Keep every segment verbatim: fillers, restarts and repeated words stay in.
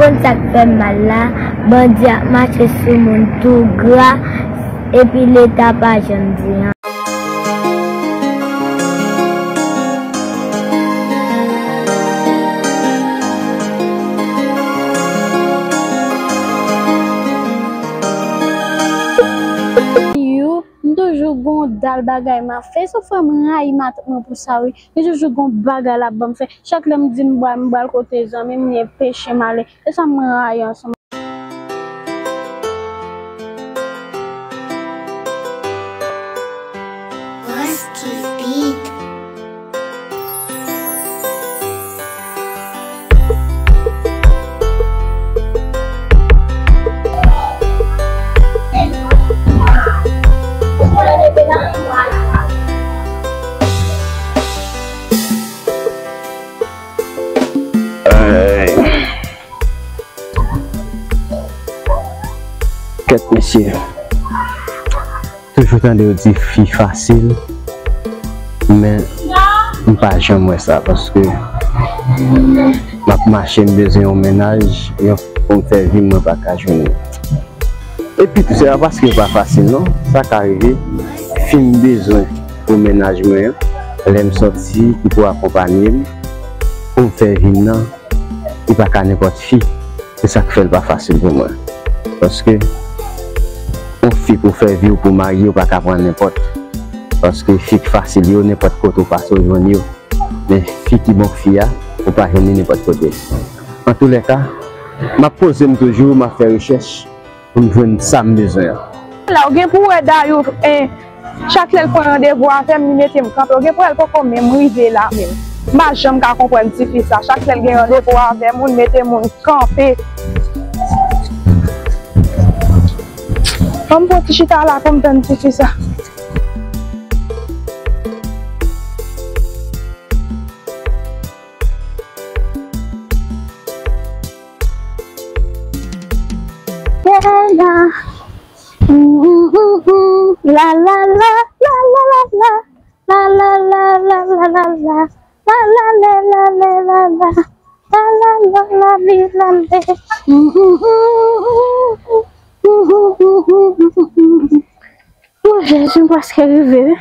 Konn sa k fè m mal la, bandi ap mache sou moun tou gra, epi Leta pa janm di anyen. M toujou gon dal bagay m ap fè. Sou fè m rayi matant mwen pou sa, wi. Li toujou gon bagay l ap ban m fè. Chak lè m di m pral, m pral kote zanmi m, li enpeche m ale. E sa m rayi ansanm. Kèt mesye. Toujou tande yo di fi fasil, men m pa janm wè sa, paske m ap mache, m bezwen yon mennaj, yon pou m fè vi m, mwen pa ka jwenn li. Epi tou, se pa paske yo pa fasil non, sa ka rive, fi m bezwen pou mennaj mwen an, lè m sòti, ki pou akonpanye m, pou m fè vi m nan, li pa ka nenpòt fi. Se sa k fè l pa fasil pou mwen. Paske yon fi pou fè vi w, pou marye, ou pa ka pran nenpòt. Paske fi k fasil yo, nenpòt kote w pase, w jwenn yo. Men fi ki bon fi a, ou pa jwenn li nenpòt kote. Antoulèka, m ap poze m toujou, m ap fè rechèch pou m jwenn sa m bezwen an. La, ou gen pou wè Dayou, eh, chak lè l pran randevou avè m, li mete m kanpe. Ou gen pou wè l poko menm rive la menm. M pa janm ka konprann tifi sa. Chak lè l gen randevou avè moun, mete moun kanpe. Ban m pran ti chita la pou m tann tifi sa. Yeah, yeah. Mm, mm, mm, mm. La, la, la, la, la, la, la. La, la, la, la, la, la, la. La, la, la, la, la, la, la. La, la, la, la, li, la, le. Mm, mm, mm, mm, mm. Mm, mm, mm, mm, mm, mm, mm. O Jezi, m prèske rive, wi.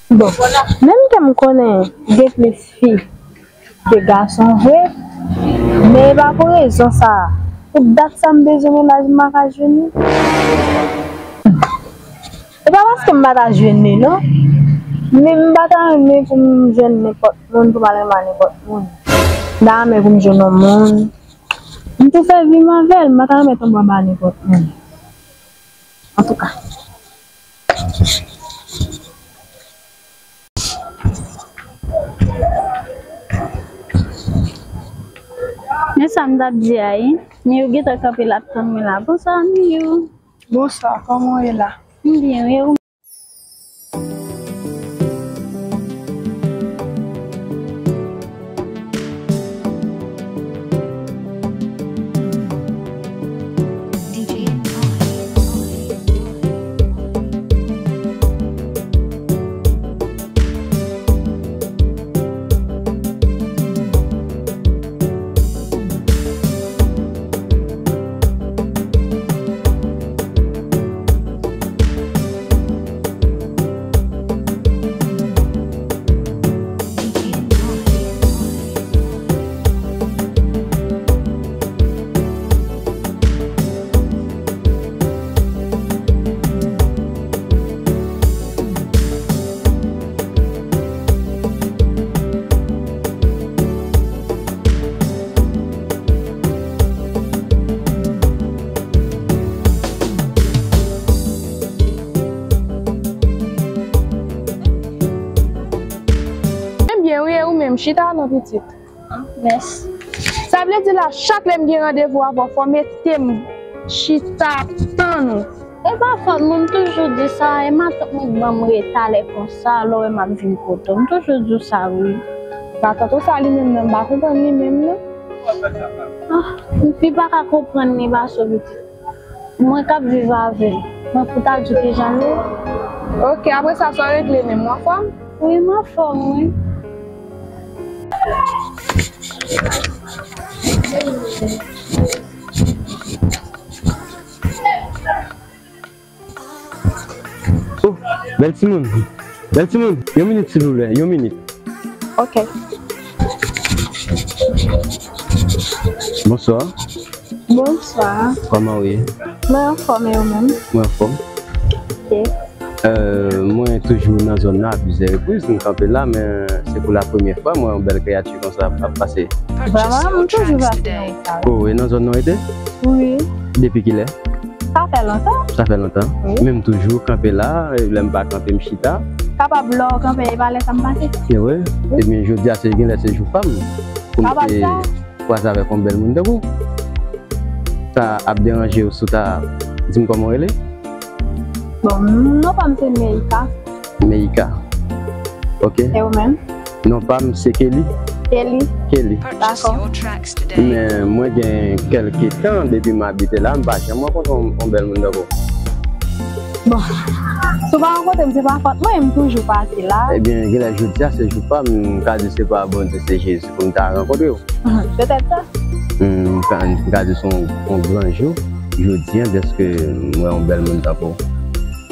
Bon, menm ke m konnen gen plis fi ke gason vre, men e pa pou rezon sa a. Pou dat sa m bezwen mennaj m pa ka jwenn li. E pa paske m pa ta jwenn li non. Men m pa ta renmen pou m jwenn nenpòt moun, pou m al renmen nenpòt moun. M ta renmen pou m jwenn yon moun. M tou fè vi m avè l, m pa ta renmen tonbe anba nenpòt moun. Antouka. Men sa m t ap di a, wi. Miyou gentan kanpe l ap tann mwen la. Bonswa, Miyou. Bonswa, kòman w ye la? M byen, wi, ou? Ebyen, wi, e ou menm, chita non, pitit. Mèsi. Sa vle di la, chak lè m gen randevou avè w, fò w mete m chita tann ou. E pa fòt mwen, m toujou di sa, e matant mwen k ban m reta lè konsa, lè w wè m ap vin kote w. M toujou di w sa, wi. Matant ou sa li menm nan, m pa konprann li menm, non. Ah, m pi pa ka konprann li, pa sou pitit. Mwen k ap viv avè l. Mwen pou ta di w kijan l ye. Ok, apre sa, sa w regle menm? Ou anfòm? Wi, m anfòm, wi. Oh, bèl timoun. Bèl timoun, yon minit, silvouplè, yon minit. Ok. Bonswa. Bonswa. Kòman w ye? Mwen anfòm, e ou menm? Mwen anfòm. Ok. Euh, mwen toujou nan zòn nan a plizyè repriz, m kanpe la, men se pou la premyè fwa m wè yon bèl kreyati konsa ap pase. Vrèman, m toujou pase nan sa. Oh, e nan zòn nan w rete? Wi. Depi kilè? Sa fè lontan. Sa fè lontan. Wi. Men m toujou kanpe la, e lè m pa kanpe, m chita. Kapab lè w kanpe, e pa lè sa m pase. Se vre? Wi. Ebyen, jodi a, se gen lè se jou pa m pou m te kwaze avèk yon bèl moun tankou w. Sa ap deranje w si w ta di m kòman w rele? Bon, non pa m se Meika. Meika. Ok. E ou menm? Non pa m se Kelly. Kelly. Kelly. Dakò. Men mwen gen kèlke tan depi m abite la, m pa janm rankontre yon, yon bèl moun tankou w. Bon, si w pa rankontre m, se pa fòt mwen, m toujou pase la. Ebyen, genlè jodi a se jou pa m, m ka di se pa Bondye, se Jezi pou m ta rankontre w. Petèt sa. M ka, m ka di se yon, yon gran jou, jodi a, dèske m wè yon bèl moun tankou w.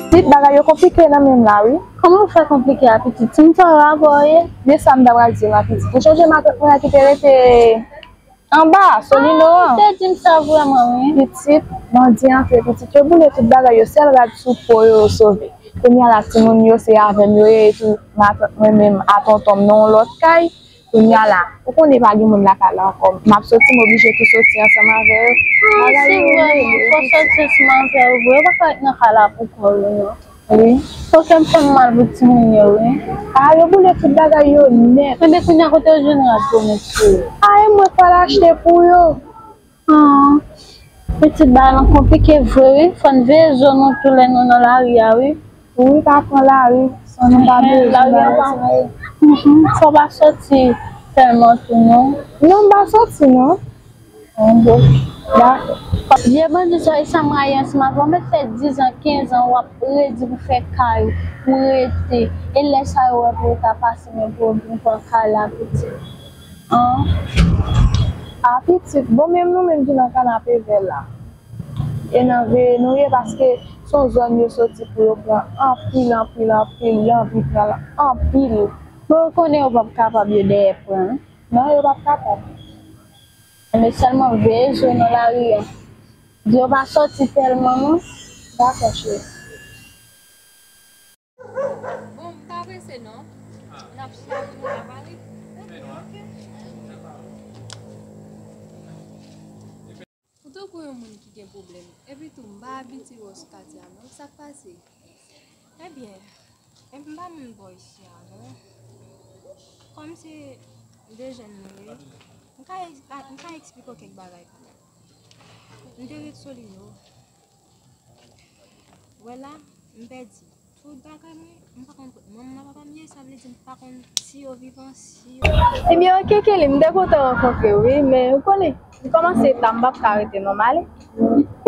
Pitit, bagay yo konplike nan men m la, wi. Kòman w fè konplike a, pitit? Ti m fè w rapò, wi. Men sa m ta pral di w la, pitit. Ou chonje matant mwen an ki te rete anba, Solino an? Ah, ou te di m sa vrèman, wi. Pitit, bandi antre, pitit. Yo boule tout bagay yo, sèl rad sou po yo, yo sove. Kounye a la, timoun yo, se avè m yo ye, epi matant mwen menm, a tonton m, nan yon lòt kay. Kounye a la, ou konnen pa gen moun lakay la ankò. M ap soti, m oblije tou soti ansanm avè yo. Ah, se vrèman, fò w soti ansanm avè yo vre. Ou pa ka ret nan kay la pou kò w, non. Wi. Fò kè m fè m mal pou timoun yo, wi. Ah, yo boule tout bagay yo nèt. Enben, kounye a, kote yo jwenn rad pou met sou yo? Ah, e mwen k pral achte pou yo. Ah, pitit, bagay lan konplike vre, wi. Fò n veye zo nou tou lè nou nan lari a, wi. Wi, pa pran lari san nou pa bezwen bagay sa yo. Mhm, fò w pa soti tèlman tou, non. Non, m pa soti, non. Bon, dakò. Vye bandi sa, e sa m rayi ansanm avè w. Ou mèt fè diz an, kenz an, w ap redi pou fè kay, pou rete. E lè sa yo wè pou yo ta pase, men pou yo vin pran kay la, pitit. An. A, pitit, bon, menm nou menm ki nan kanape vè la. E nan veye nou ye, paske se yon zòn yo soti pou yo pran anpil, anpil, anpil, yo anvi pran l anpil. Bon, ou konnen yo p ap kapab, yo dèyè pran. Non, yo p ap kapab. Men sèlman veye zo nan lari a. Di yo pa soti tèlman, non. Dakò, cheri. Bon, m pa prese non. N ap chita pou nou ka pale. Ou tankou yon moun ki gen pwoblèm. Epi tou, m pa abitye wè w sou katye a non. Sa k pase? Ebyen, epi m pa moun bò isi a non. Kòm se de jèn nou ye, m ka, m ka eksplike w kèk bagay kanmenm. M te ret Solino. Wè la, m pèdi tout bagay mwen, m pa konn kot manman papa m ye, sa vle di m pa konn si yo vivan, si yo... Ebyen, oke, Kelly, m te kontan rankontre w, wi, men ou konnen, m kòmanse eta, m p ap ka rete non, m ale.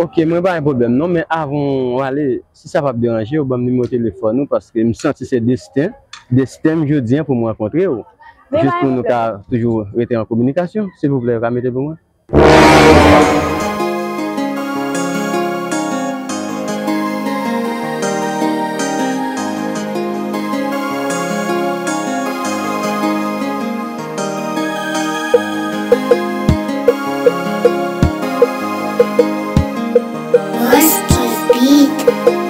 Oke, mwen pa gen pwoblèm non, men avan w ale, si sa p ap deranje w, ban m nimewo telefòn ou, paske m santi se desten, desten m jodi a pou m rankontre w. Jis pou nou ka toujou rete an kominikasyon, silvouplè, ou ka mete l pou mwen? Rusty Beat.